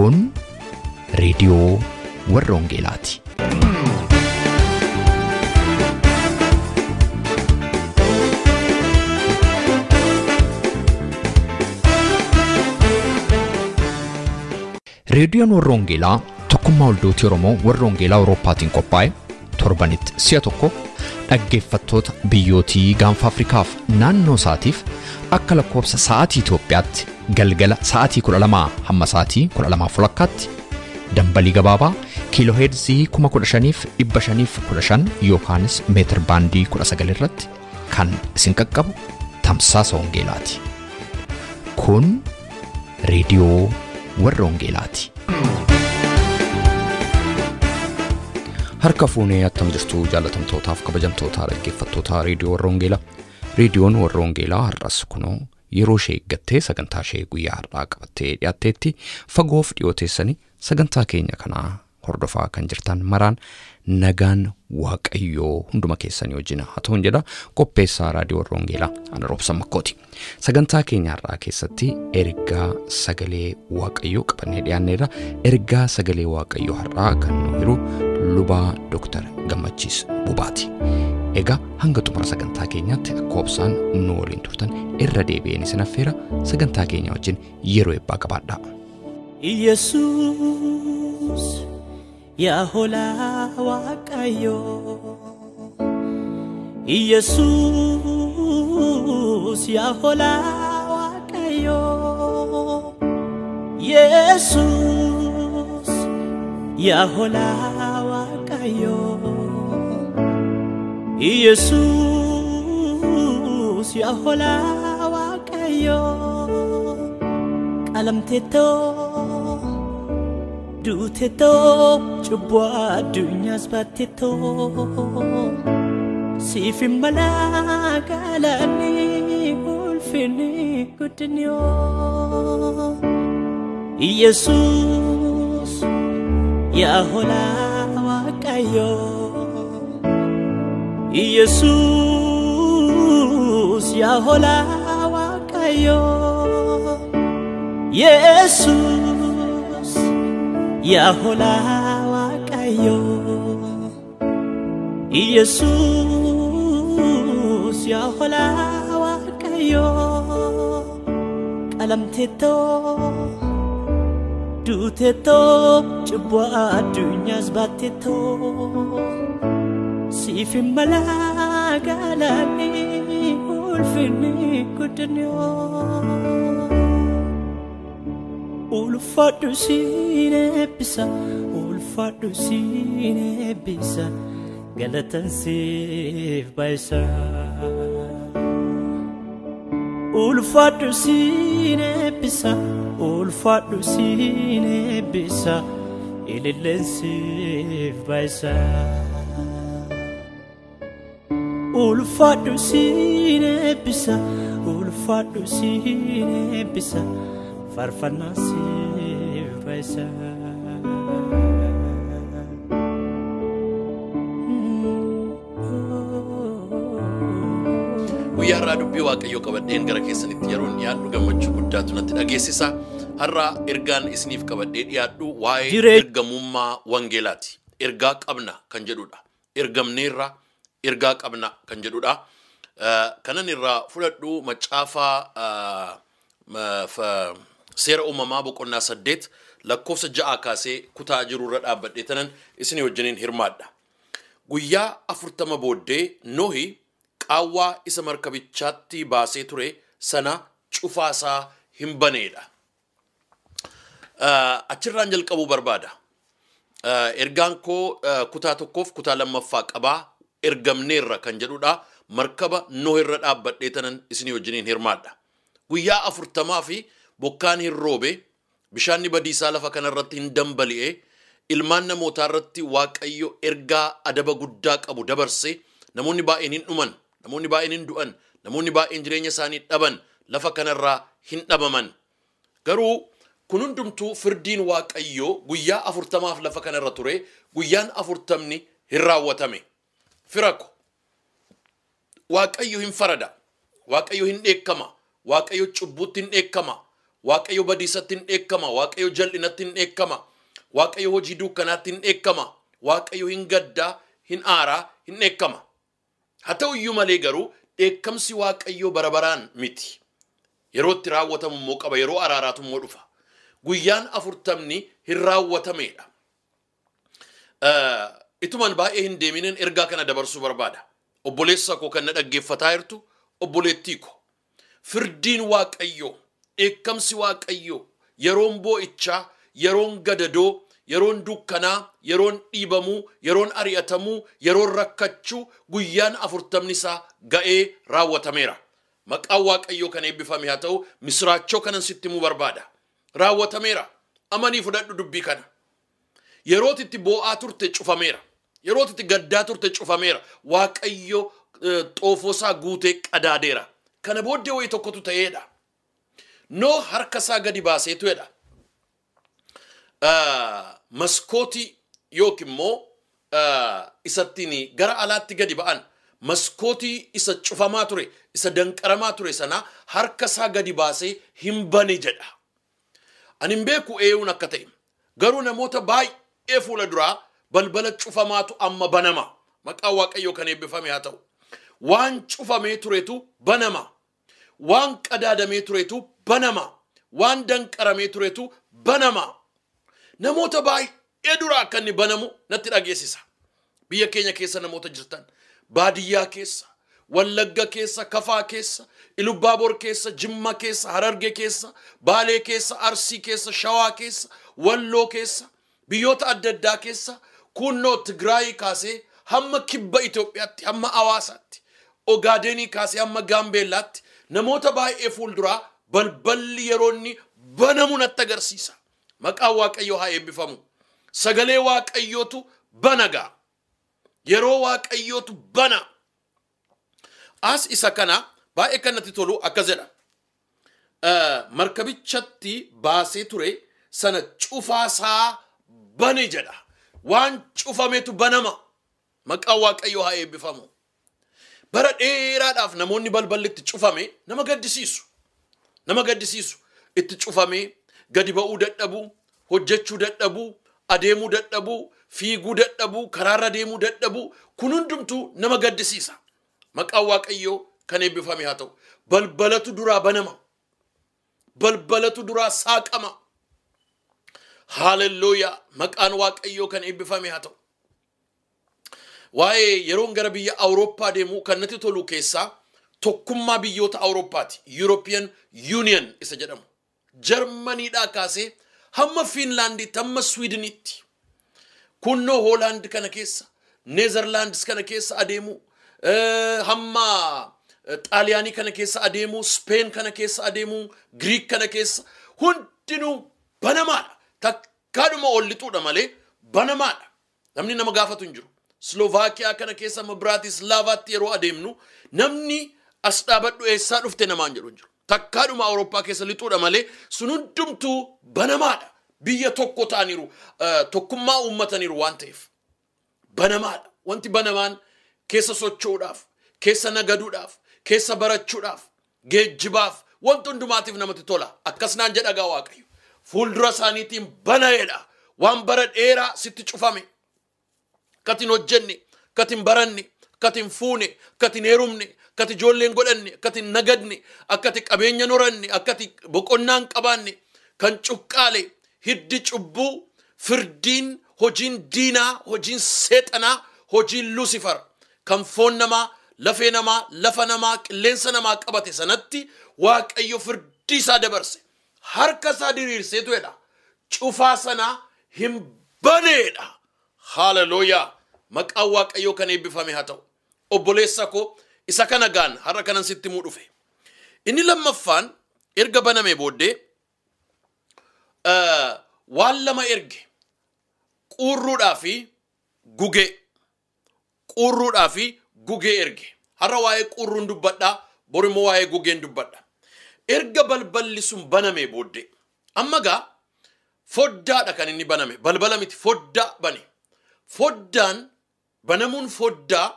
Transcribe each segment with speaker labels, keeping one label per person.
Speaker 1: Kun reediyoo warra Wangeelaati. Reediyoon warra Wangeelaa tokkummaa waldootii Oromoo warra Wangeelaa Awurooppaatiin qophaa'e torbanitti si'a tokko dhaggeeffattoota biyyootii gaanfa Afrikaaf naannoo isaatiif akka lakkoofsa sa'aatii Itoophiyaatti galgala sa'aatii 12 hamma sa'aatii 12:30 dambalii gabaabaa kiilooheerzii 15,515 yookaanis meetir baandii 19 irratti kan isin qaqqabu tamsaasa Wangeelaati. Kun reediyoo warra Wangeelaati.
Speaker 2: Harka fuunee attam jirtu jaalatamtootaaf kabajamtoota dhaggeeffattoota reediyoo warra Wangeelaa. Reediyoon warra Wangeelaa har'as kunoo yeroo ishee eeggattee sagantaa ishee guyyaa har'aa qabattee dhiyaatteetti fagoof dhiyoo teessanii sagantaa keenya kanaa hordofaa kan jirtan maraan nagaan Waaqayyoo hunduma keessanii wajjin haa ta'uun jedha. Qopheessaa raadiyoo warra Wangeelaa ana Roobsan Makkooti. Sagantaa keenya har'aa keessatti ergaa sagalee Waaqayyoo qabannee dhiyaanneerra. Ergaa sagalee Waaqayyoo har'aa kan nu hiru lubaa Dr. Gammachiis Bubaati. Egaa hanga xumura sagantaa keenyaatti akka obsaan nu waliin turtan irra deebi'een isin affeera. Sagantaa keenya wajjin yeroo eebbaa qabaadhaa.
Speaker 3: Yesuus yaa hoolaa Waaqayyoo, Yesuus yaa hoolaa Waaqayyoo, Yesuus yaa hoolaa Waaqayyoo, Yesuus yaa hoolaa Waaqayyoo, qalamteettoo duuteettoo cubbuu addunyaas baatteettoo siif hin malaa galanni ulfinni guddinni. Yesuus yaa hoolaa Waaqayyoo, Yesuus yaa hoolaa Waaqayyoo, Yesuus yaa hoolaa Waaqayyoo, Yesuus yaa hoolaa Waaqayyoo, qalamteettoo duuteettoo cubbuu addunyaas baatteettoo siif hin malaa galanni ulfinni guddinni. Ulfaadhu siin eebbisa, ulfaadhu siin eebbisa, galatan siif baay'isa. Ulfaadhu siin eebbisa, ulfaadhu siin eebbisa, ililleen siif baay'isa. Ulfaadhu siin eebbisa, ulfaadhu siin eebbisa, faarfannaa siif baay'isa.
Speaker 4: Guyyaa har'aa dubbii Waaqayyoo qabadheen gara keessanitti yeroon dhiyaadhu gammachuu guddaatu natti dhageessisa. Har'aa ergaan isiniif qabadhee dhiyaadhu waa'ee ergamummaa Wangeelaati. Ergaa qabna kan jedhudha. Ergamneerra ergaa qabna kan jedhudha. Kanan irraa fudhadhu macaafaa seera uumamaa boqonnaa 8 lakkoofsa 6 kaasee kutaa jirurra dhaabbadhee tanan isinii wajjiniin hirmaadha. Guyyaa 40 booddee Nohi qaawwaa isa markabichaatti baasee ture sana cufaasaa hin baneedha. Achirraan jalqabuu barbaada. Ergaan koo kutaa tokkoof kutaa lammaffaa qabaa. Ergamneerra kan jedhudha. Markaba Nohi irra dhaabbadhee tanan isinii wajjiniin hirmaadha. Guyyaa 40 fi bokkaan hin roobe, bishaanni badiisaa lafa kanarratti hin dambali'e, ilmaan namootaa irratti Waaqayyo ergaa adaba guddaa qabu dabarse, namoonni baay'een hin dhuman, namoonni baay'een hin du'an, namoonni baay'een jireenya isaanii dhaban, lafa kanarraa hin dhabaman. Garuu kun hundumtuu firdiin Waaqayyoo guyyaa 40 lafa kanarra ture, guyyaan 40 hin raawwatame. Firako Waaqayyo hin farada, Waaqayyo hin dheekkama, Waaqayyo cubbuutti hin dheekkama, Waaqayyo badiisatti hin dheekkama. Waaqayyo jal'inatti hin dheekkama. Waaqayyo hojii dukkanaatti hin dheekkama. Waaqayyo hin gaddaa, hin aaraa, hin dheekkama. Haa ta'u iyyuu malee garuu dheekkamsi Waaqayyoo bara baraan miti. Yeroo itti raawwatamu immoo qaba. Yeroo araaraatu immoo dhufa. Guyyaan 40 hin raawwatameedha. Ituman baay'ee hin deeminen ergaa kana dabarsuu barbaada. Obboleessa koo kan na dhaggeeffataa jirtu, obboleettii koo. Firdiin Waaqayyoo, dheekkamsi Waaqayyoo, yeroon boo'ichaa, yeroon gadadoo, yeroon dukkanaa, yeroon dhiibamuu, yeroon ari'atamuu, yeroon rakkachuu, guyyaan 40 isaa ga'ee raawwatameera. Maqaan Waaqayyoo kan eebbifame haa ta'u, misiraachoo kanan sitti himuu barbaada. Raawwatameera. Amanii fudhadhu dubbii kana. Yerooti itti boo'aa turte cufameera. Yerooti itti gaddaa turte cufameera. Waaqayyo xoofoo isaa guutee qadaadeera. Kana booddee wayii tokkotu ta'eedha. Noo harka isaa gadi baaseetu jedha. Maskootii yookiin immoo isattiin gara alaatti gadi ba'an maskootii isa cufamaa ture, isa danqaramaa ture sana harka isaa gadi baasee hin bane jedha. Ani hin beeku eenyuun akka ta'e. Garuu namoota baay'ee fuula duraa balbala cufamaatu amma banama. Maqaan Waaqayyoo kan eebbifame haa ta'u. Waan cufamee turetu banama. Waan qadaadamee turetu banama. Waan danqaramee turetu banama. Namoota baay'ee duraa akka inni banamu natti dhageessisa. Biyya keenya keessa namoota jirtan, baadiyyaa keessa, Wallagga keessa, Kafaa keessa, Ilubbaabor keessa, Jimma keessa, Hararge keessa, Baalee keessa, Arsii keessa, Shawaa keessa, Walloo keessa, biyyoota adda addaa keessa, kunnoo Tigraayii kaasee hamma kibba Itoophiyaatti, hamma Hawaasaatti, Ogaadenii kaasee hamma Gaambeellaatti namoota baay'ee fuulduraa balballi yeroo inni banamu natti agarsiisa. Maqaan Waaqayyoo haa eebbifamu. Sagalee Waaqayyootu banagaa. Yeroo Waaqayyootu bana. As isa kana baay'ee kan natti tolu akkas jedha. Markabichatti baasee ture sana cufaasaa bane jedha. Waan cufametu banama. Maqaan Waaqayyoo haa eebbifamu. Bara dheeraadhaaf namoonni balballi itti cufame nama gaddisiisu. Nama gaddisiisu. Itti cufamee gadi ba'uu dadhabuu, hojjechuu dadhabuu, adeemuu dadhabuu, fiiguu dadhabuu, karaarra deemuu dadhabuu, kun hundumtuu nama gaddisiisa. Maqaan Waaqayyoo kan eebbifame haa ta'u. Balbalatu duraa banama. Balbalatu duraa saaqama. Haalelluuyaa. Maqaan Waaqayyoo kan eebbifame haa ta'u. Waa'ee yeroon gara biyya Awurooppaa deemu kan natti tolu keessaa tokkummaa biyyoota Awurooppaati. European Union isa jedhamu. Jarmaniidhaa kaasee hamma Fiinlaandiitti, hamma Swiidiniitti. Kunnoo Hoolaand kana keessa, Neezerlaandis kana keessa adeemu, hamma Xaaliyaanii kana keessa adeemu, Speen kana keessa adeemu, Giriik kana keessa hundinuu banamaadha. Takkaadhuma ol lixuudha malee banamaadha. Namni nama gaafatu hin jiru. Slovaakiyaa kana keessa amma Biraatislaavaatti yeroo adeemnu namni as dhaabadhu eessaa dhufte namaan jedhu hin jiru. Takkaadhuma Awurooppaa keessa lixuudha malee sun hundumtuu banamaadha. Biyya tokko ta'aniiru, tokkummaa uummataniiru waan ta'eef. Banamaadha. Wanti banamaan keessa socho'uudhaaf, keessa nagaduudhaaf, keessa barachuudhaaf, geejjibaaf, wanti hundumaatiif namatti tola. Akkas naan jedha gaa Waaqayyo. Fuuldura isaaniitiin bana'eedha. Waan bara dheeraa sitti cufame. Akkati hin hojjenne, akkati hin baranne, akkati hin fuune, akkati hin heerumne, akkati ijoollee hin godhanne, akkati hin nagadne, akkati qabeenya hin horanne, akkati boqonnaa hin qabaanne, kan cuqqaale, hiddi cubbuu, firdiin, hojiin diinaa, hojiin seexanaa, hojiin Luusifar, kan foon namaa, lafee namaa, lafa namaa, qilleensa namaa qabate sanatti Waaqayyo firdii isaa dabarse. Harka isaa diriirseetu jedha. Cufaa sanaa hin baneedha. Haaleluyyaa. Maqaan Waaqayyoo kan eebbifame haa ta'u. Obboleessa koo isa kana gaan har'a kanan sitti himuu dhufe. Inni lammaffaan erga baname booddee waan lama erge. Quurruudhaa fi gugee. Quurruudhaa fi gugee erge. Har'a waa'ee quurruun dubbadhaa, bor immoo waa'ee gugeen dubbadha. Erga balballi sun baname booddee amma gaa foddaadha kan inni baname, balbala miti, foddaa bane. Foddaan banamuun foddaa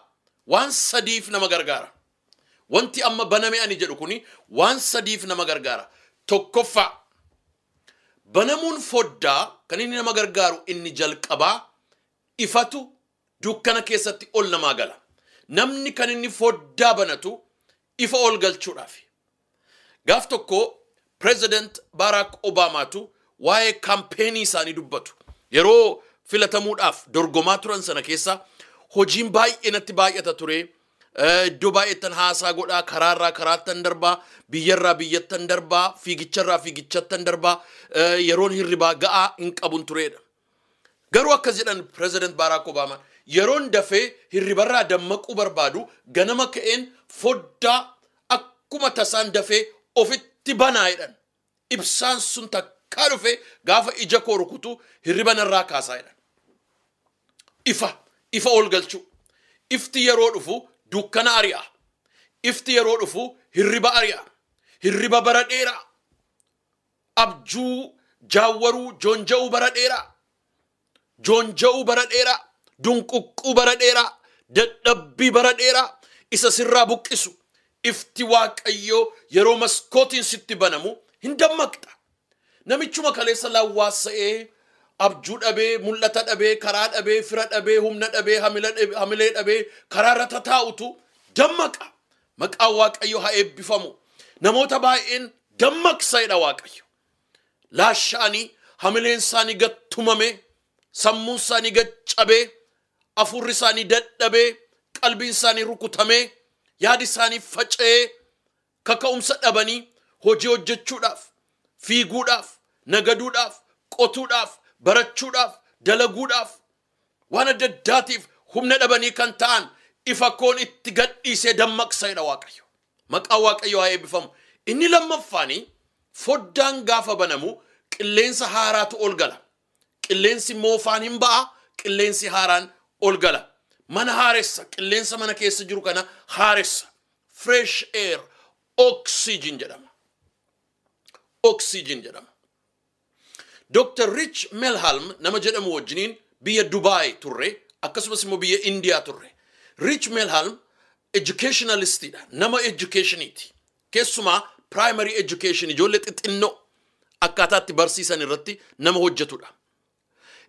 Speaker 4: waan sadiif nama gargaara. Wanti amma baname ani jedhu kuni waan sadiif nama gargaara. Tokkoffaa Banamuun foddaa kan inni nama gargaaru inni jalqabaa ifatu dukkana keessatti ol namaa gala. Namni kan inni foddaa banatu ifa ol galchuudhaaf. Gaaf tokko President Barack Obamaatu waa'ee kaampeenii isaanii dubbatu. Yeroo filatamuudhaaf dorgomaa turan sana keessa hojiin baay'ee natti baay'ata ture. Iddoo baay'eettan haasaa godhaa, karaarraa karaattan darbaa, biyyarraa biyyattan darbaa, fiigicharraa fiigichattan darbaa, yeroon hirribaa ga'aa hin qabun turedha. Garuu akkas jedhan President Barack Obama, yeroon dafee hirribarraa dammaquu barbaadu ganama ka'een foddaa akkuma tasaan dafee ofitti banaa jedhan. Ibsaan sun takkaa dhufe gaafa ija koo rukutu hirriba narraa kaasaa jedhan. Ifa ol galchuu. Ifti yeroo dhufu dukkana ari'a. Ifti yeroo dhufu hirriba ari'a. Hirriba bara dheeraa. Abjuu jaawwaruu joonja'uu bara dheeraa. Joonja'uu bara dheeraa. Dunquqquu bara dheeraa. Dadhabbii bara dheeraa. Isa sirraa buqqisu. Ifti Waaqayyoo yeroo maskootiin sitti banamu hin dammaqxa. Namichuma kaleessa lawwaassa'ee abjuu dhabee, mul'ata dhabee, karaa dhabee, fira dhabee, humna dhabee, hamilee dhabee karaarra tataa'utu dammaqa. Maqaan Waaqayyoo haa eebbifamu. Namoota baay'een dammaqsa'edha Waaqayyo. Laasha'anii hamileen isaanii gad tumame, sammuun isaanii gad cabee, hafuurri isaanii dadhabee, qalbiin isaanii rukutamee, yaadi isaanii faca'ee, kaka'umsa dhabanii hojii hojjechuudhaaf, fiiguudhaaf, nagaduudhaaf, qotuudhaaf, barachuudhaaf, dalaguudhaaf, waan adda addaatiif humna dhabanii kan ta'an ifa koon itti gadhiisee dammaqsa'edha Waaqayyo. Maqaan Waaqayyo haa eebbifamu. Inni lammaffaanii foddaan gaafa banamu qilleensa haaraatu ol gala. Qilleensi moofaan hin ba'a, qilleensi haaraan ol gala. Mana haaressa, qilleensa mana keessa jiru kana haaressa. Fresh air, oxygen jedhama. Oxygen jedhama. Dr. Rich Melhalm nama jedhamu wajjiniin biyya Dubaay turre, akkasumas immoo biyya Indiyaa turre. Rich Melhalm educationalistidha, nama educationiiti. Keessumaa primary education ijoollee xixinnoo akkaataatti barsiisan irratti nama hojjetudha.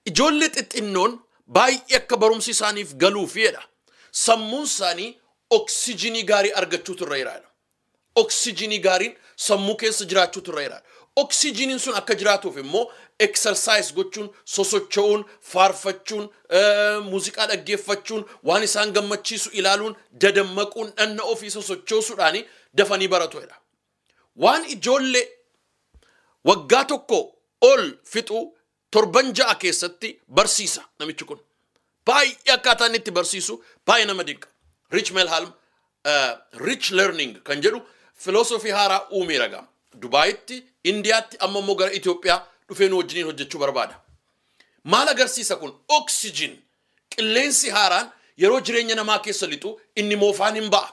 Speaker 4: Ijoollee xixinnoon baay'ee akka barumsi isaaniif galuufidha. Sammuun isaanii oksijinii gaarii argachuutu irra jiraadha. Oksijinii gaariin sammuu keessa jiraachuutu irra jiraadha. Oksijiniin sun akka jiraatuuf immoo exercise gochuun, sosocho'uun, faarfachuun, muuziqaa dhaggeeffachuun, waan isaan gammachiisu ilaaluun, dadammaquun, dhanna ofii sosochoosuudhaan dafanii baratudha. Waan ijoollee waggaa tokko ol fixu torban 6 keessatti barsiisa namichi kun. Baay'ee akkaataa inni itti barsiisu baay'ee nama dinqa. Rich Melhalm Rich Learning kan jedhu filoosofii haaraa uumeera gama. Dubaayitti, Indiyaatti, amma immoo gara Itoophiyaa dhufee nu wajjiniin hojjechuu barbaada. Maal agarsiisa kun? Oksijin. Qilleensi haaraan yeroo jireenya namaa keessa lixu inni moofaan hin ba'a.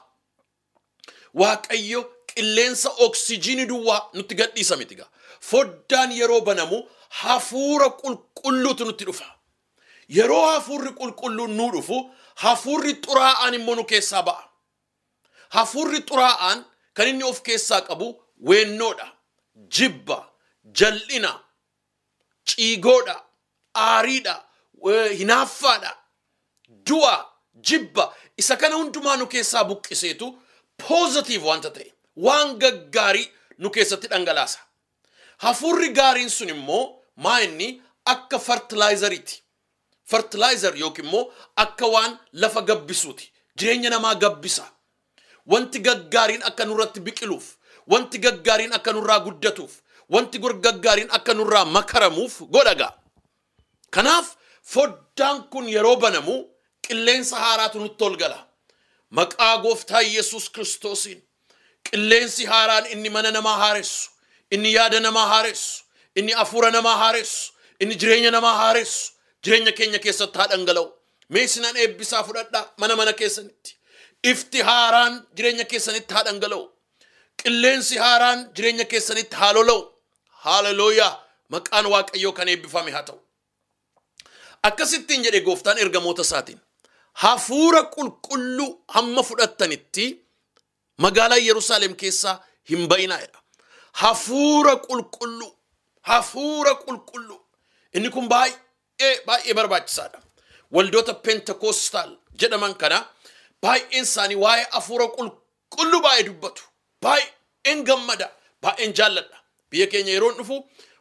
Speaker 4: Waaqayyo qilleensa oksijinii duwwaa nutti gadhiisa miti gaa. Foddaan yeroo banamu hafuura qulqulluutu nutti dhufa. Yeroo hafuurri qulqulluun nuu dhufu hafuurri xuraa'aan immoo nu keessaa ba'a. Hafuurri xuraa'aan kan inni of keessaa qabu weennoodha, jibba, jal'ina, ciigoodha, aariidha, hinaaffaadha, du'a, jibba. Isa kana hundumaa nu keessaa buqqiseetu positive wanta ta'e, waan gaggaarii nu keessatti dhangalaasa. Hafuurri gaariin sun immoo maa inni akka fertilizeriiti. Fertilizer yookiin immoo akka waan lafa gabbisuuti. Jireenya namaa gabbisa. Wanti gaggaariin akka nurratti biqiluuf, wanti gaggaariin akka nurraa guddatuuf, wanti gaggaariin akka nurraa makaramuuf godhaga. Kanaaf foddaan kun yeroo banamu qilleensa haaraatu nutti ol gala. Maqaa Gooftaa Yesuus Kiristoosiin qilleensi haaraan inni mana namaa haaressu, inni yaada namaa haaressu, inni hafuura namaa haaressu, inni jireenya namaa haaressu, jireenya keenya keessatti haa dhangala'u. Mee isinan eebbisaa fudhadhaa mana mana keessanitti. Ifti haaraan jireenya keessanitti haa dhangala'u. Qilleensi haaraan jireenya keessanitti haa lola'u. Haalelooyaa! Maqaan Waaqayyoo kan eebbifame haa ta'u. Akkasittiin jedhe Gooftaan ergamoota isaatiin. Hafuura qulqulluu hamma fudhattanitti magaalaa Yerusaalem keessaa hin ba'inaa jedha. Hafuura qulqulluu Hafuura qulqulluu. Inni kun baay'ee baay'ee barbaachisaadha. Waldoota Pentekostaal jedhaman kana baay'een isaanii waa'ee hafuura qulqulluu baay'ee dubbatu. Baay'een gammada, baay'een jaalladha. Biyya keenya yeroon dhufu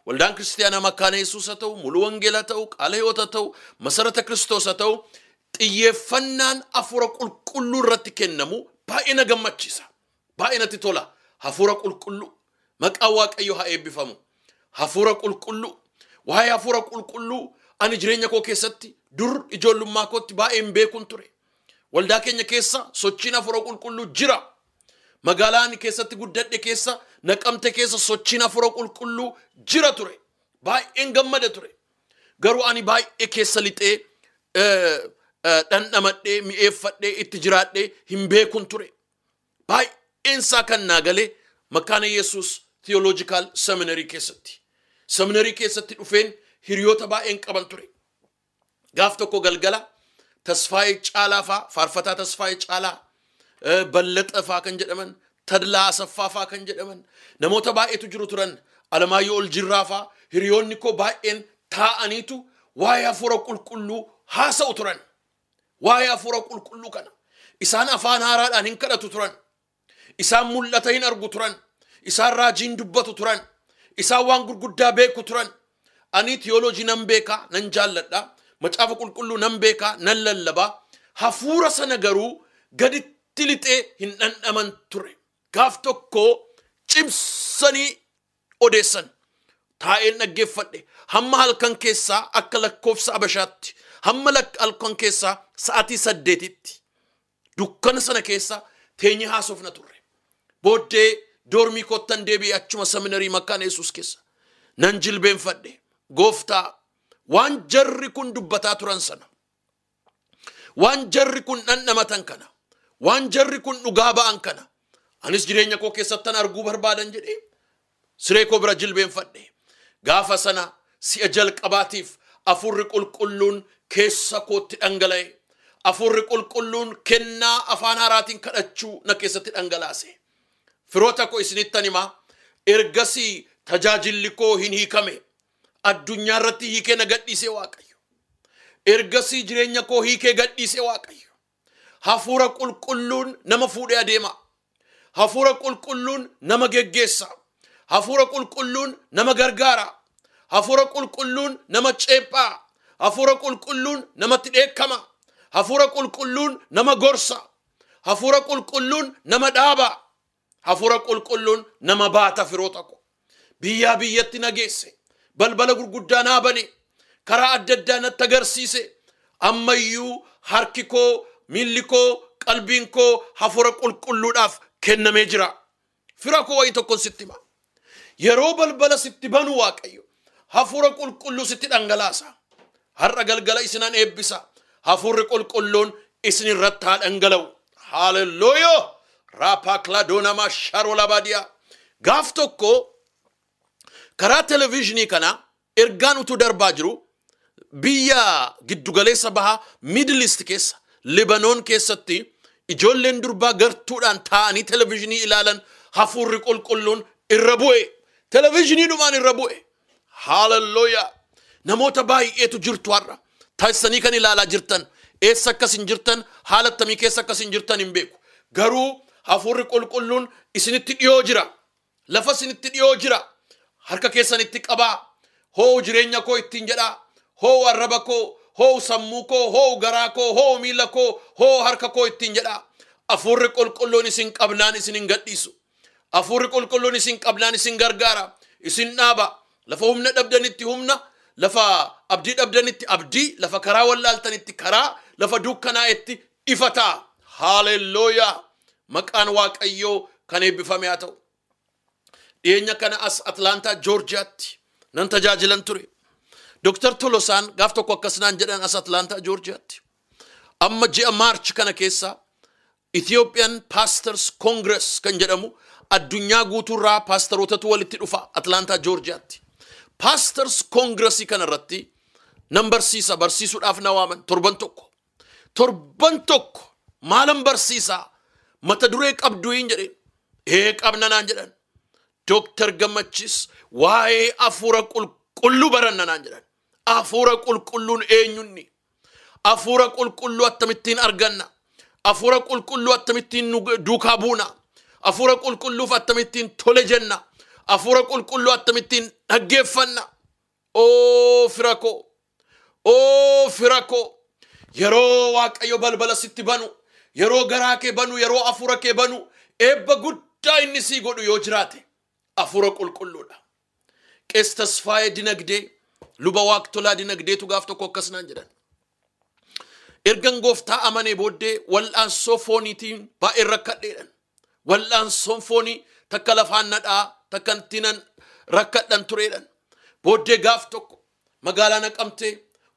Speaker 4: waldaan kiristaanaa Makkaana Yesuus haa ta'u, Muluu Wangeelaa ta'u, Qaala Hiwoot haa ta'u, Masarata Kiristoos haa ta'u, xiyyeeffannaan hafuura qulqulluu irratti kennamu baay'ee na gammachiisa. Baay'ee natti tola. Hafuura qulqulluu. Maqaan Waaqayyoo haa eebbifamu. Hafuura qulqulluu. Waa'ee hafuura qulqulluu ani jireenya koo keessatti dur ijoollummaa kootti baay'ee hin beekun ture. Waldaa keenya keessa sochiin hafuura qulqulluu jira. Magaalaa ani keessatti guddadhe keessa, Naqamte keessa sochiin hafuura qulqulluu jira ture. Baay'een gammada ture. Garuu ani baay'ee keessa lixee dhandhamadhee, mi'eeffadhee, itti jiraadhee hin beekun ture. Baay'een isaa kan naa galee Makkaana Yesuus Theological Seminary keessatti. Seminarii keessatti dhufeen hiriyoota baay'een qaban ture. Gaaf tokko galgala Tasfaayee Caalaa faa, Faarfataa Tasfaayee Caalaa, Ballaxa faa kan jedhaman, Tadlaa Asaffaa faa kan jedhaman, namoota baay'eetu jiru turan, Alamaayyoo Oljirraa faa, hiriyoonni koo baay'een taa'aniitu waa'ee hafuura qulqulluu haasa'u turan. Waa'ee hafuura qulqulluu kana. Isaan afaan haaraadhaan hin kadhatu turan. Isaan mul'ata hin argu turan. Isaan raajiin dubbatu turan. Isaan waan gurguddaa beeku turan. Ani tiyooloojii nan beekaa, nan jaalladha. Macaafa qulqulluu nan beekaa, nan lallabaa. Hafuura sana garuu gaditti lixee hin dhandhaman ture. Gaaf tokko cimsanii odeessan. Taa'een dhaggeeffadhe. Hamma halkan keessaa akka lakkoofsa Abashaatti. Hamma halkan keessaa sa'aatii 8tti. Dukkana sana keessa teenyee haasofna turre. Booddee doormii koottan deebi'ee achuma seminarii Makkaana Yesuus keessa. Nan jilbeenfadhe. Gooftaa, waan jarri kun dubbataa turan sana, waan jarri kun dhandhamatan kana, waan jarri kun dhugaa ba'an kana, anis jireenya koo keessattan arguu barbaadan jedhee siree koo bira jilbeenfadhe. Gaafa sana si'a jalqabaatiif hafuurri qulqulluun keessa kootti dhangala'e. Hafuurri qulqulluun kennaa afaan haaraatiin kadhachuu na keessatti dhangalaase. Firoota koo isinittan himaa, ergasii tajaajilli koo hin hiikame. Addunyaa irratti hiikee na gadhiise Waaqayyo. Ergasii jireenya koo hiikee gadhiise Waaqayyo. Hafuura qulqulluun nama fuudhee adeema. Hafuura qulqulluun nama geggeessa. Hafuura qulqulluun nama gargaara. Hafuura qulqulluun nama ceephaa. Hafuura qulqulluun namatti dheekkama. Hafuura qulqulluun nama gorsa. Hafuura qulqulluun nama dhaaba. Hafuura qulqulluun nama baata firoota koo. Biyyaa biyyatti na geesse. Balbala gurguddaa naa bane. Karaa adda addaa natti agarsiise. Ammayyuu harki koo, miilli koo, qalbiin koo hafuura qulqulluudhaaf kennamee jira. Fira koo wayii tokkon sitti hima. Yeroo balbala sitti banu Waaqayyo hafuura qulqulluu sitti dhangalaasa. Har'a galgala isinan eebbisa. Hafuurri qulqulluun isin irratti haa dhangala'u. Haaleluyyaa! Raapaaklaadoonama sharoolabaadiyaa. Gaaf tokko karaa televezyiinii kana ergaan utuu darbaa jiru biyya giddugaleessa bahaa Middle East keessa Libanoon keessatti ijoolleen durbaa gartuudhaan taa'anii televezyiinii ilaalan hafuurri qulqulluun irra bu'e. Televezyiiniidhumaan irra bu'e. Haaleluyyaa! Namoota baay'eetu jirtu har'a. Taasisanii kan ilaalaa jirtan, eessa akkas hin jirtan, haala akkamii keessa akkas hin jirtan hin beeku. Garuu hafuurri qulqulluun isinitti dhiyoo jira. Lafa isinitti dhiyoo jira. Harka keessanitti qabaa. Hoo jireenya koo ittiin jedhaa. Hoo arraba koo, hoo sammuu koo, hoo garaa koo, hoo miila koo, hoo harka koo ittiin jedhaa. Hafuurri qulqulluun isin qabnaan isin hin gadhiisu. Hafuurri qulqulluun isin qabnaan isin gargaara. Isin dhaaba. Lafa humna dhabdanitti humna, lafa abdii dhabdanitti abdii, lafa karaa wallaaltanitti karaa, lafa dukkanaa'etti ifa ta'a. Haaleluyyaa! Maqaan Waaqayyoo kan eebbifame haa ta'u. Dhiyeenya kana as Atlaantaa Joorjiyaatti nan tajaajilan ture. Dooktar Tolosaan gaaf tokko akkas naan jedhan as Atlaantaa Joorjiyaatti. Amma ji'a Maarch kana keessa Ethiopian Pastors Congress kan jedhamu addunyaa guutuurraa paastarootatu walitti dhufa Atlaantaa Joorjiyaatti. Pastors Congressii kanarratti nan barsiisa, barsiisuudhaaf na waaman torban tokko. Torban tokko maalan barsiisaa? Mata duree qabdu hin jedheen. Ee qabna naan jedhan. Dooktar Gammachis waa'ee hafuura qulqulluu baranna naan jedhan. Hafuura qulqulluun eenyunni? Hafuura qulqulluu akkamittiin arganna? Hafuura qulqulluu akkamittiin nu duukaa buuna? Hafuura qulqulluuf akkamittiin tole jenna? Hafuura qulqulluu akkamittiin dhaggeeffanna? Oo fira koo! Oo fira koo! Yeroo Waaqayyo balbala sitti banu, yeroo garaa kee banu, yeroo hafuura kee banu, eebba guddaa inni sii godhu yoo jiraate hafuura qulqulluudha. Qees Tasfaayee Dinagdee, luba Waaqtolaa Dinagdeetu gaaf tokko akkas naan jedhan. Ergan gooftaa amanee booddee wal'aansoo fooniitiin baay'ee rakkadheedhan. Wal'aansoon foonii takka lafaan nadhaa, takka ittiinan rakkadhan tureedhan. Booddee gaaf tokko magaalaa Naqamtee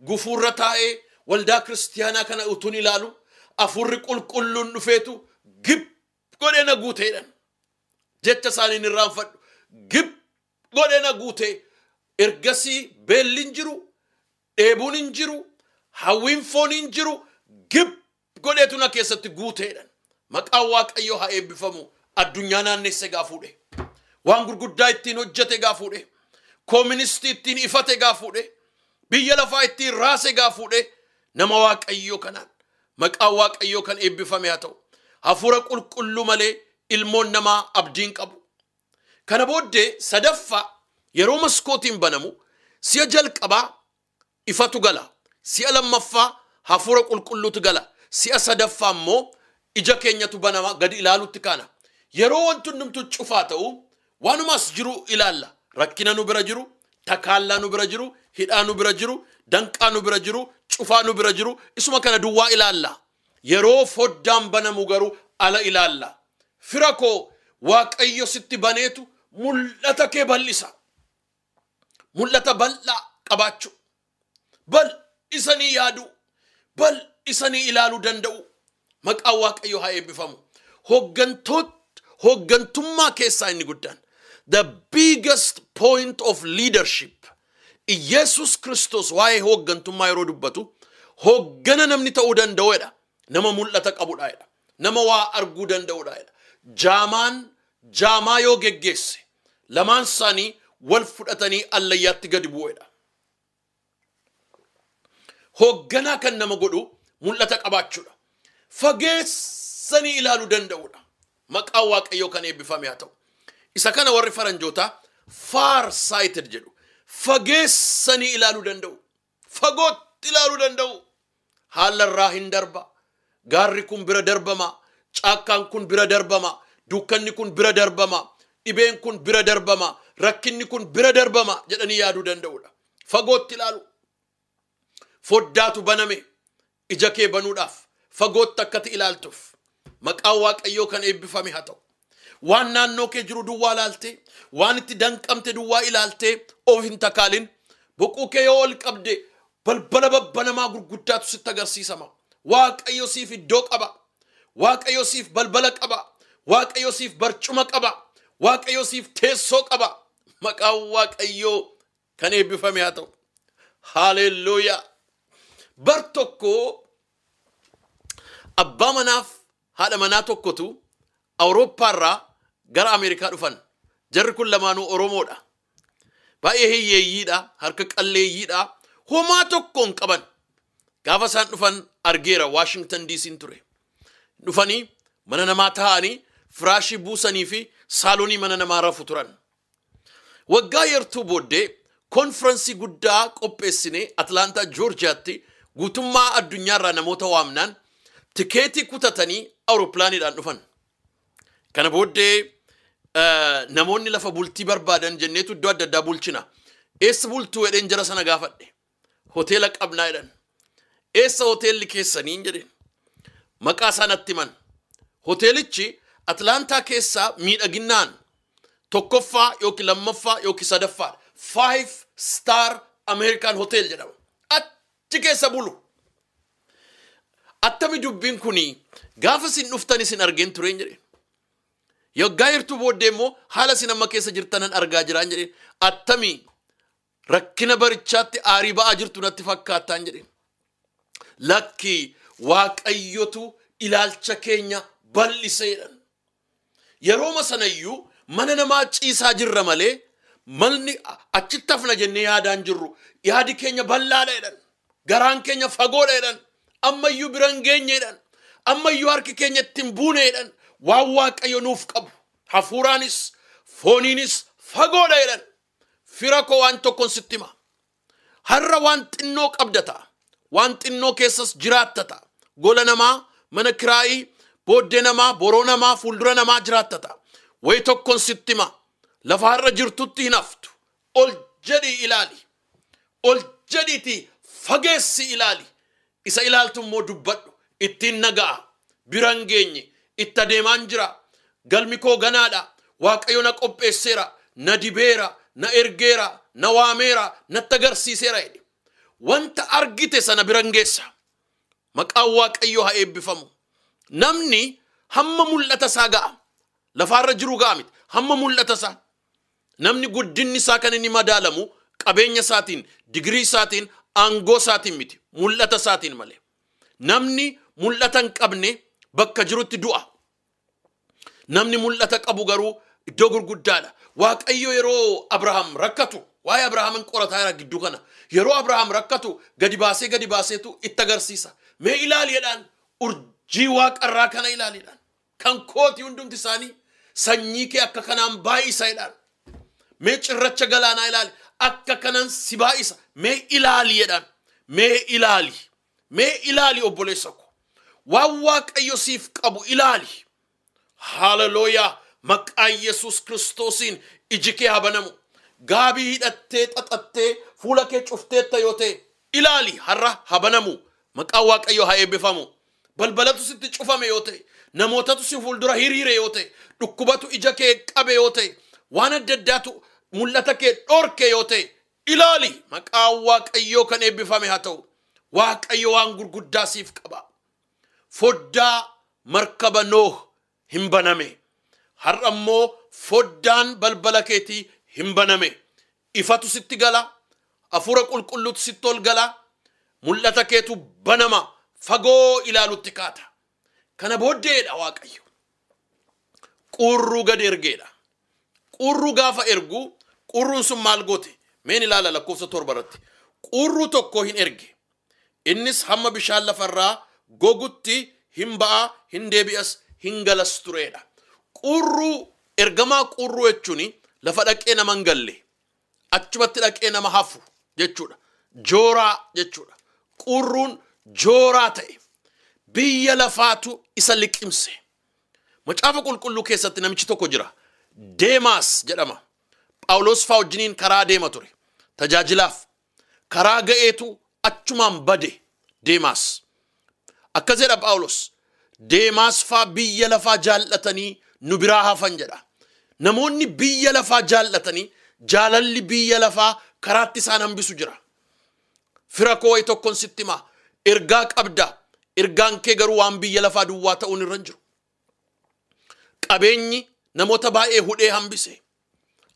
Speaker 4: gufuurra taa'ee waldaa kiristiyaanaa kana utuun ilaalu hafuurri qulqulluun dhufeetu gib godhee na guuteedhan. Jecha isaaniin irraanfadhu. Gib godhee na guutee. Ergasii beelli hin jiru, dheebuun hin jiru, hawwiin foonii hin jiru, gib godheetu na keessatti guuteedhan. Maqaan Waaqayyoo haa eebbifamu. Addunyaa naannesse gaa fuudhe. Waan gurguddaa ittiin hojjete gaa fuudhe. Kooministii ittiin ifate gaa fuudhe. Biyya lafaa ittiin raase gaa fuudhe. Nama Waaqayyoo kanaan maqaan Waaqayyoo kan eebbifame haa ta'u. Hafuura qulqulluu malee ilmoon namaa abdiin qabu. Kana booddee sadaffaa yeroo maskootiin banamu si'a jalqabaa ifatu gala. Si'a lammaffaa hafuura qulqulluutu gala. Si'a sadaffaa immoo ija keenyatu banama gadi ilaalutti kaana. Yeroo wanti hundumtuu cufaa ta'u waanumas jiru ilaalla. Rakkina nu bira jiru, takaallaa nu bira jiru, hidhaa nu bira jiru, danqaa nu bira jiru, cufaa nu bira jiru, isuma kana duwwaa ilaalla. Yeroo foddaan banamu garuu ala ilaalla. Fira koo Waaqayyo sitti baneetu mul'ata kee bal'isa. Mul'ata bal'aa qabaachuu. Bal'isanii yaaduu. Bal'isanii ilaaluu danda'u. Maqaan Waaqayyoo haa eebbifamu. Hooggantummaa keessaa inni guddaan. The biggest point of leadership. Iyeesus Kiristoos waa'ee hooggantummaa yeroo dubbatu hooggana namni ta'uu danda'uudha. Nama mul'ata qabudha jedha. Nama waa arguu danda'udha jedha. Jaamaan jaamaa yoo geggeesse lamaan isaanii wal fudhatanii allayyaatti gadi bu'uudha. Hoogganaa kan nama godhu mul'ata qabaachuudha. Fageessanii ilaaluu danda'uudha. Maqaan Waaqayyoo kan eebbifame haa ta'u. Isa kana warri faranjootaa far sighted jedhu. Fageessanii ilaaluu danda'u. Fagootti ilaaluu danda'u. Haala irraa hin darba. Gaarri kun bira darbama. Caakkaan kun bira darbama. Dukkanni kun bira darbama. Dhibeen kun bira darbama. Rakkinni kun bira darbama jedhanii yaaduu danda'uudha. Fagootti ilaalu. Foddaatu baname ija kee banuudhaaf fagootti akkati ilaaltuuf maqaan Waaqayyoo kan eebbifame haa ta'u. Waan naannoo kee jiru duwwaa ilaaltee, waan itti danqamte duwwaa ilaaltee of hin takaalin. Boquu kee yoo ol qabde balbala babbanamaa gurguddaatu sitti agarsiisama. Waaqayyo siif iddoo qaba. Waaqayyo siif balbala qaba. Waaqayyo siif barcuma qaba. Waaqayyo siif teessoo qaba. Maqaan Waaqayyoo kan eebbifame haa ta'u. Haalelluuyaa. Bar tokko abbaa manaaf haadha manaa tokkotu Awurooppaarraa gara Ameerikaa dhufan. Jarri kun lamaanuu Oromoodha. Baay'ee hiyyeeyyiidha, harka qalleeyyiidha. Homaa tokko hin qaban. Gaafa isaan dhufan argeera Waashingtan DC'n ture. Dhufanii mana namaa taa'anii firaashii buusanii fi saalonii mana namaa rafu turan. Waggaa yartuu booddee konfiraansii guddaa qopheessine Atlaantaa Joorjiyaatti guutummaa addunyaarraa namoota waamnaan tikeetii kutatanii awurooppilaaniidhaan dhufan. Kana booddee namoonni lafa bultii barbaadan jenneetu iddoo adda addaa bulchina. Eessa bultuu jedheen jara sana gaafadhe. Hoteela qabnaa jedhan. Eessa hoteelli keessanii jedheen. Maqaa isaa natti himan. Hoteelichi Atlaantaa keessaa miidhaginaan tokkoffaa yookiin lammaffaa yookiin sadaffaadha. 5 star American Hotel jedhama. Achi keessa bulu. Attami dubbiin kuni gaafa isin dhuftan isin argeen tureen jedheen. Yoggaa hirtuu booddee immoo haala isin amma keessa jirtanan argaa jiraan jedheen. Attami rakkina barichaatti aarii ba'aa jirtu natti fakkaattaan jedheen. Lakki Waaqayyotu ilaalcha keenya bal'iseedhan. Yerooma sanayyuu Mana namaa ciisaa jirra malee malni achitti hafna jennee yaadaan jirru. Yaadi keenya bal'aadha jedhan. Garaan keenya fagoodha jedhan. Ammayyuu bira hin geenye jedhan. Ammayyuu harki keenya ittiin buune jedhan. Waan Waaqayyo nuuf qabu hafuuraanis fooniinis fagoodha jedhan. Fira koo waan tokkoon sitti hima. Har'a waan xinnoo qabda ta'a. Waan xinnoo keessas jiraatta ta'a. Gola namaa, mana kiraayii, booddee namaa, boroo namaa, fuuldura namaa jiraatta ta'a. Wayi tokkoon sitti hima. Lafa har'a jirtutti hin haftu. Ol jedhii ilaali. Ol jedhiitii fageessi ilaali. Isa ilaaltu immoo dubbadhu. Ittiin naga'a. Bira hin geenye. Itti adeemaan jira. Galmi koo ganaadha. Waaqayyo na qopheesseera. Na dibeera. Na ergeera. Na waameera. Natti agarsiiseera jedhe. Wanta argite sana bira hin geessa. Maqaan Waaqayyoo haa eebbifamu. Namni hamma mul'ata isaa ga'a. Lafaarra jiru ga'a miti. Hamma mul'ata isaa. Namni guddinni isaa kan inni madaalamu qabeenya isaatiin, digirii isaatiin, aangoo isaatiin miti. Mul'ata isaatiin malee. Namni mul'ata hin qabne bakka jirutti du'a. Namni mul'ata qabu garuu iddoo gurguddaadha. Waaqayyo yeroo Abrahaam rakkatu, waa'ee Abrahaamin qorataa jira gidduu kana. Yeroo Abrahaam rakkatu gadi baasee gadi baaseetu itti agarsiisa. Mee ilaali jedhaan, urjii waaqarraa kana ilaali jedhaan. Kan kooti hundumti isaanii sanyii kee akka kanaan baay'isa jedhaan. Mee cirracha galaanaa ilaali, akka kanaan si baay'isa. Mee ilaali jedhaan. Mee ilaali. Mee ilaali obboleessa ko. Waan Waaqayyo siif qabu ilaali. Haleluuyaa. Maqaa Yesuus Kiristoosiin iji kee haa banamu. Gaabii hidhattee xaxattee fuula kee cufteetta yoo ta'e ilaali, har'a haa banamu. Maqaan Waaqayyoo haa eebbifamu. Balbalatu sitti cufame yoo ta'e, namootatu si fuuldura hiriire yoo ta'e, dhukkubatu ija kee qabe yoo ta'e, waan adda addaatu mul'ata kee dhorke yoo ta'e ilaali. Maqaan Waaqayyoo kan eebbifame haa ta'u. Waaqayyo waan gurguddaa siif qaba. Foddaa markaba Nooh hin baname. Har'a immoo foddaan balbala keetii hin baname. Ifatu sitti gala. Hafuura qulqulluutu sitti ol gala. Mul'ata keetu banama. Fagoo ilaalutti kaata. Kana booddeedha Waaqayyo. Qurruu gad ergeedha. Qurruu gaafa ergu, qurruun sun maal goote? Meen ilaala lakkoofsa 7 irratti. Qurruu tokko hin erge. Innis hamma bishaan lafarraa gogutti hin ba'a, hin deebi'as, hin galas tureedha. Qurruu ergamaa qurruu jechuun lafa dhaqee nama hin galle. Achumatti dhaqee nama hafu jechuudha. Jooraa jechuudha. Qurruun jooraa ta'e. Biyya lafaatu isa liqimse. Macaafa qulqulluu keessatti namichi tokko jira. Deemaas jedhama. Phaawulos faa wajjiniin karaa deema ture. Tajaajilaaf. Karaa ga'eetu achumaan bade Deemaas. Akkas jedha Phaawulos. Deemaas faa biyya lafaa jaallatanii nu biraa hafan jedha. Namoonni biyya lafaa jaallatanii jaalalli biyya lafaa karaatti isaan hambisu jira. Fira koo wayi tokkoon sitti himaa. Ergaa qabda. Ergaan kee garuu waan biyya lafaa duwwaa ta'uun irra hin jiru. Qabeenyi namoota baay'ee hudhee hambise.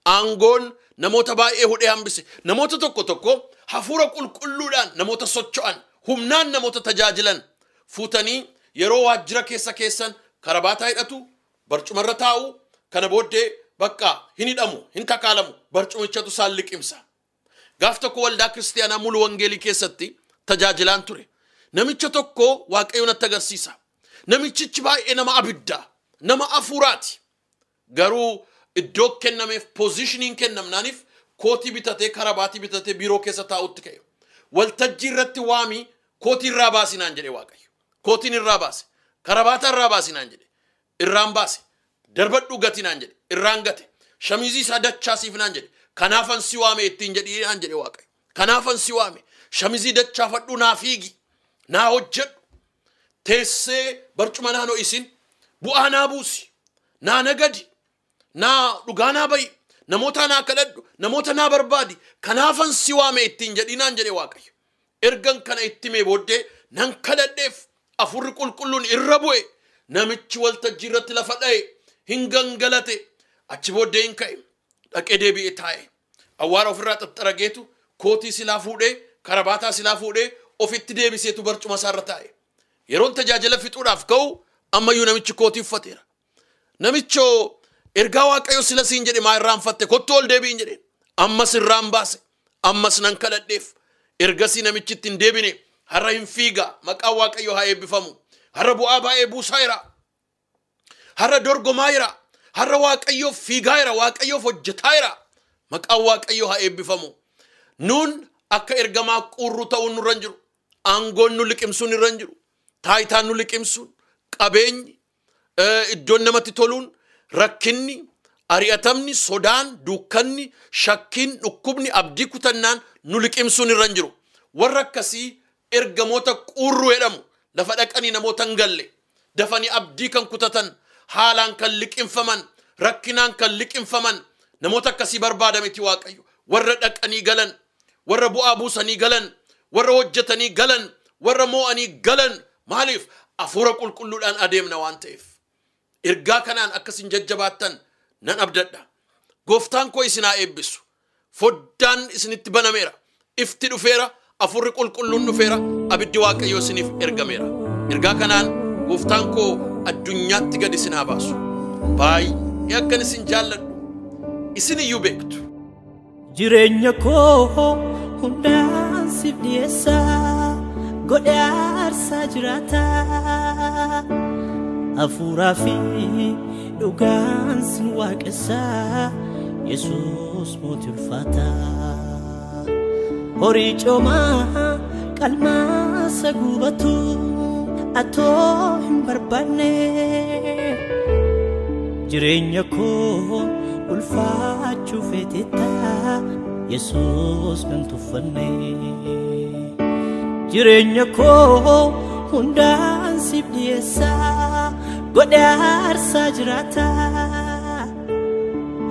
Speaker 4: Aangoon namoota baay'ee hudhee hambise. Namoota tokko tokko hafuura qulqulluudhaan namoota socho'an, humnaan namoota tajaajilan fuutanii yeroo waajjira keessa keessan karabaataa hidhatu, barcumarra taa'u, kana booddee bakka hin hidhamu, hin takaalamu, barcumichatu isaan liqimsa. Gaaf tokko waldaa kiristaanaa mulu wangeelii keessatti tajaajilaan ture. Namicha tokko Waaqayyo natti agarsiisa. Namichichi baay'ee nama abiddaa, nama hafuuraati. Garuu iddoo kennameef poozishiniin kennamnaaniif kootii bitatee karabaatii bitatee biiroo keessa taa'utti ka'e. Waltajjii irratti waamii kootii irraa baasi naan jedhe Waaqayyo. Kootiin irraa baase, karabaataa irraa baasi naan jedhe, irraan baase, darbadhuu gati naan jedhe, irraan gate, shamizii isaa dachaasiif naan jedhe, kanaafan si waame ittiin jedhii naan jedhe Waaqayyo. Kanaafan si waame, shamizii dachaafadhuu naa fiigi, naa hojjedhu, teessee barcuma naannoo isin bu'aa naa buusi, naa nagadi, naa dhugaa naa bayi, namoota naa kadhadhu, namoota naa barbaadi, kanaafan si waame ittiin jedhii naan jedhe Waaqayyo. Ergan kana itti mee booddee nan kadhadheef hafuurri qulqulluun irra bu'e. Namichi waltajjii irratti lafa dha'e, hin gangalate, achi booddee hin ka'e, dhaqee deebi'ee taa'e. Awwaara ofirraa xaxxarageetu kootii silaa fuudhee, karabaataa silaa fuudhee ofitti deebiseetu barcuma isaarra taa'e. Yeroon tajaajila fixuudhaaf ka'u ammayyuu namichi kootii uffateera. Namichoo Ergaa Waaqayyo sila siin jedhe maa irraanfatte kottu ol deebiin jedheen. Ammas irraan baase. Ammas nan kadhadheef. Ergasii namichi itti hin deebine. Har'a hin fiiga. Maqaan Waaqayyo haa eebbifamu. Har'a bu'aa baay'ee buusaa jira. Har'a dorgomaa jira. Har'a Waaqayyoof fiigaa jira. Waaqayyoof hojjetaa jira. Maqaan Waaqayyo haa eebbifamu. Nuun akka ergamaa quurru ta'uun nurra hin jiru. Aangoon nu liqimsuun irra hin jiru. Taayitaan nu liqimsuun, qabeenyi, iddoon namatti toluun, rakkinni, ari'atamni, sodaan, dukkanni, shakkiin, dhukkubni, abdii kutannaan nu liqimsuun irra hin jiru. Warra akkasii ergamoota quurru jedhamu. Lafa dhaqanii namoota hin galle, dafanii abdii kan kutatan, haalaan kan liqimfaman, rakkinaan kan liqimfaman, namoota akkasii barbaada miti Waaqayyo. Warra dhaqanii galan, warra bu'aa buusanii galan, warra hojjetanii galan, warra moo'anii galan. Maaliif? Hafuura qulqulluudhaan adeemna waan ta'eef. Ergaa kanaan akkasin jajjabaattan nan abdadha. Gooftaan koo isin haa eebbisu. Foddaan isinitti banameera. Ifti dhufeera. Hafuurri qulqulluun dhufeera. Abiddi Waaqayyoo isiniif ergameera. Ergaa kanaan gooftaan koo addunyaatti gad isin haa baasu. Baay'ee akkan isin jaalladhu isin iyyuu beektu.
Speaker 3: Jireenya koo hundaan siif dhiyeessa, godhe aarsaa jiraata. Hafuuraa fi dhugaan sin waaqessa, Yesuus mootii ulfaata. Horii coomaa qalmaasa gubatu atoo hin barbaanne. Jireenya koo ulfaachuu feetetta, Yesuus nan tuffanne. Jireenya koo hundaan siif dhiyeessa, godhe aarsaa jiraata.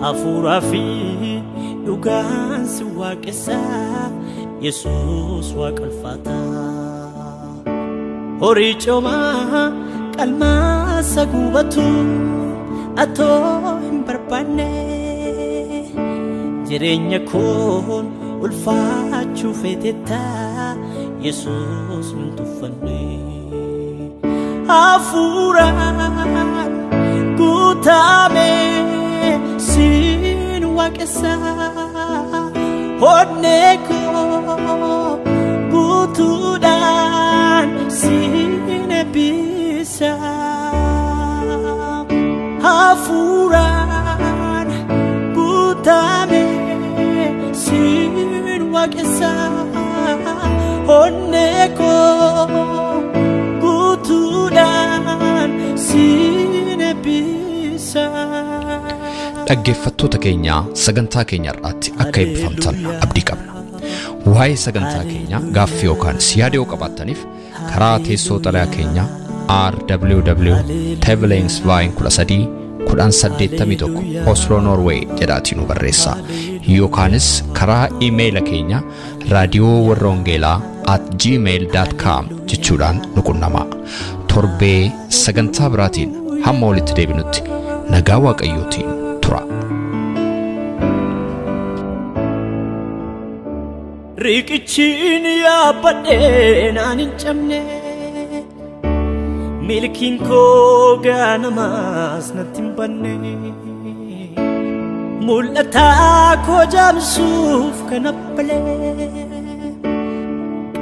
Speaker 3: Hafuuraa fi dhugaan si waaqessa, Yesuus waaqa ulfaata. Horii coomaa qalmaasa gubatu atoo hin barbaanne. Jireenya koon ulfaachuu feetetta, Yesuus nan tuffanne. Hafuuraan guutame siin waaqessa, onnee koo guutuudhaan siin eebbisa. Hafuuraan guutame siin waaqessa, onnee koo guutuudhaan siin eebbisa.
Speaker 1: Dhaggeeffattoota keenyaa, sagantaa keenya irraatti akka eebbifamtan abdii qabna. Waa'ee sagantaa keenyaa gaaffii yookaan yaada yoo qabaattaniif karaa teessoo xalayaa keenyaa RWW Tevelingsveien 13 1081 Oslo Norway jedhaatii nu barreessaa. Yookaanis karaa iimeeyila keenya raadiyoo warra wangeelaa @gmail.com jechuudhaan nu qunnamaa. Torbee sagantaa biraatiin hamma walitti deebinutti nagaa Waaqayyootiin tura.
Speaker 3: Riqichiin yaabbadhee naan hin cabne, milkiin koo ganamaas natti hin banne. Mul'ataa koo jaamsuuf kan abbalee,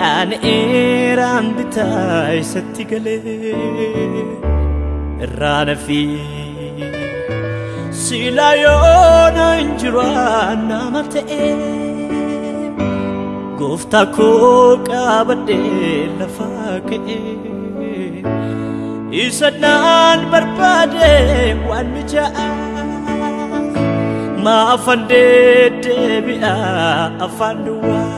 Speaker 3: qaana'eeraan bitaa isatti galee. Irraan fi sila yoona hin jiru nama ta'e, gooftaa koo qabadhee lafaa ka'e. Isa naan barbaade waan mijaa'aa, maafan deddeebi'a afaan duwwaa.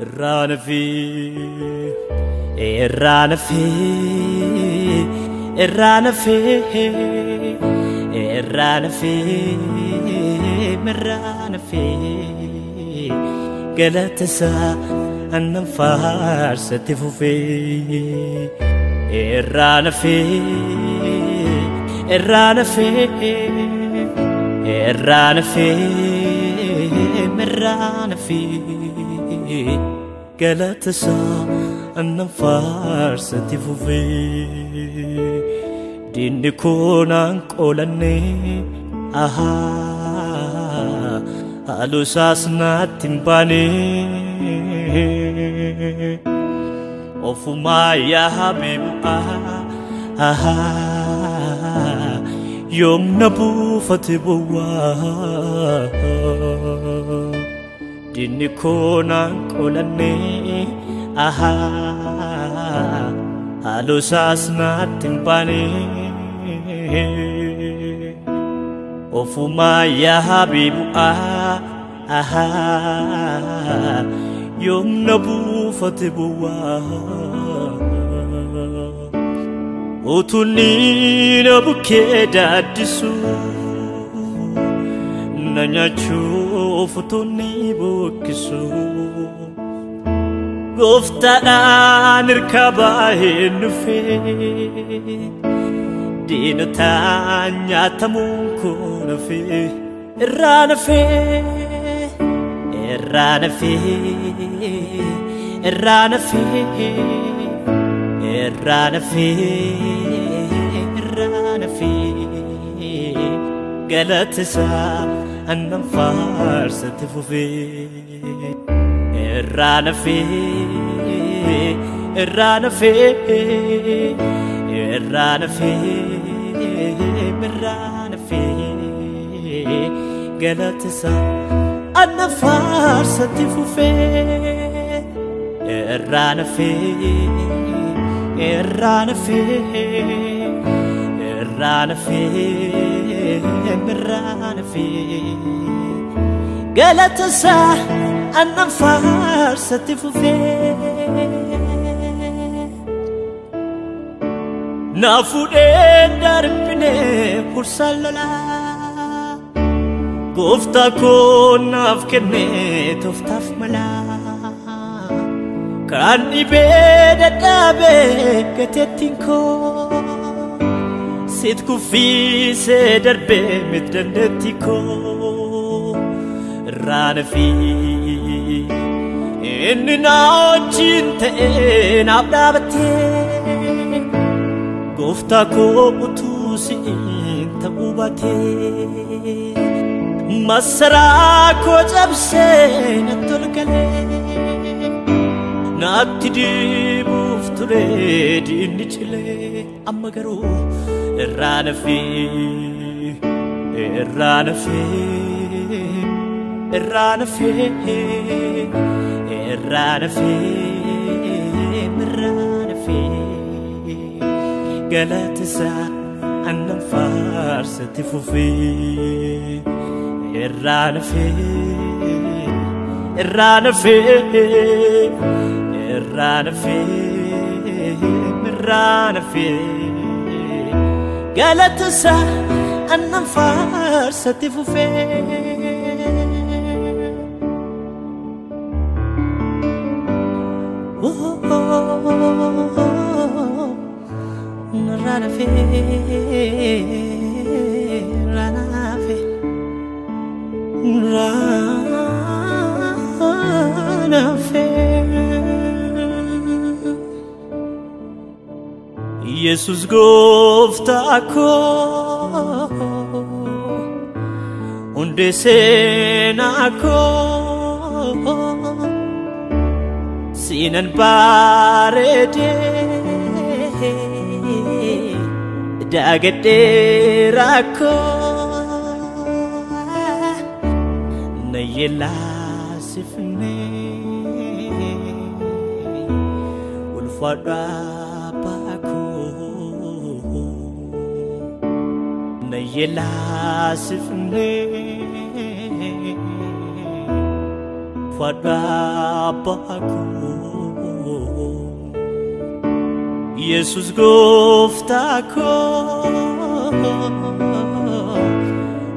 Speaker 3: Irraan fi irraan fi irraan fi irraan fi irraan fi galata isaa annan faarsatti fufee. Irraan fi irraan fi irraan fi irraan fi galata isaa annan faarsatti fufee. Diinni koo naan qoolanne ahaa haaloo isaas naatti hin baane ofumaa yaabee bu'aa ahaa yoom na buufate bowwaa diinni koo naan qoolanne ahaa haaloo isaas naatti hin baane ofumaa yaabee bu'aa ahaa yoom na buufate bowwaa utunni na bukkee daaddisu na nyaachuuf utunni bokkisu gooftaadhaan hirka baay'een dhufee diinotaan nyaatamuun koo nafee irraa nafee irraa nafee irraa nafee irraa nafee irraa nafee galata isaa annan faarsatti fufee irraa nafee irraa nafee irraa nafee irraa nafee galata isaa annan faarsatti fufee irraa nafee irraa nafee irraa nafee irraa nafee galata isaa annan faarsatti fufee na fuudhee darbine hursaan lolaa gooftaa koo naaf kenne tooftaaf malaa kan dhibee dadhabee gateettiin koo sit kuffisee darbee miti dandeettii koo irraa nafii inni na wajjin ta'ee naaf dhaabatee gooftaa koo utuu si'iin ta'uu baatee masaraa koo cabsee natti ol galee naatti dibuuf ture diinni cilee amma garuu irraa nafee irraa nafee irraa nafee irraa nafee irraa nafee galata isaa annan faarsatti fufee irraa nafee irraa nafee irraa nafee irraa nafee galata isaa annan faarsatti fufee. Irraa nafee irraa nafee irraa nafee Yesus gooftaa koo hundee seenaa koo siinan bareedee daagadhee rakkoo na yellaasifnee ulfaadhu abbaa koo na yellaasifnee ulfaadhu abbaa koo Yesus gooftaa koo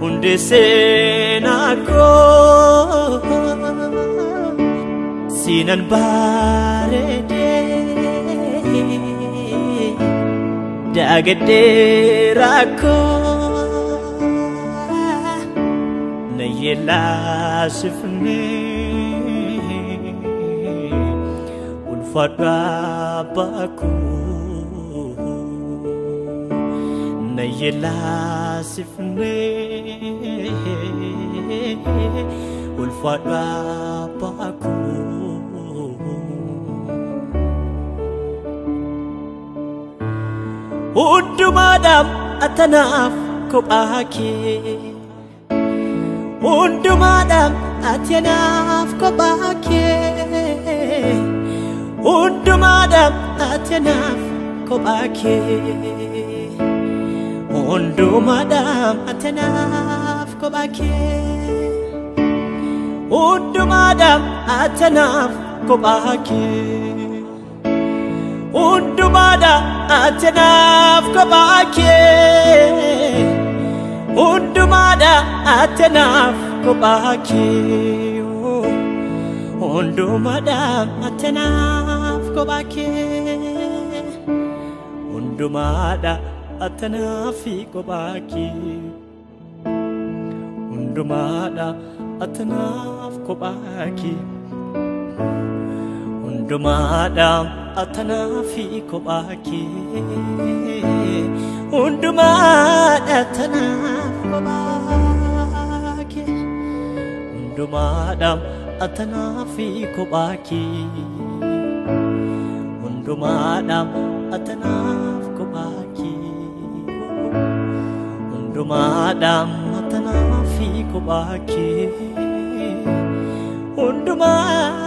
Speaker 3: hundee seenaa koo siinan bareedee daagadhee rakkoo na yellaasifnee ulfaadhu abbaa koo Na yeelaasifne ulfaadhu abbaa koo. Hundumaadhaaf atanaaf kophaa kee. Hundumaadhaaf ati anaaf kophaa kee. Hundumaadhaaf ati anaaf kophaa kee. Hundumaadhaaf ati anaaf kophaa kee. Hundumaadhaaf ati anaaf kophaa kee. Hundumaadhaaf ati anaaf kophaa kee. Hundumaadhaaf ati anaaf kophaa kee. Hundumaadhaaf ati anaaf kophaa kee. Hundumaadhaaf ati anaaf kophaa kee. Hundumaadhaaf ati anaaf kophaa kee. Hundumaadhaaf ati anaaf kophaa kee. Hundumaadhaaf ati anaaf kophaa kee. Hundumaadhaaf ati anaaf kophaa kee. Hundumaadhaaf ati anaaf kophaa kee. Hundumaadhaaf ati anaaf kophaa kee. Hundumaadhaaf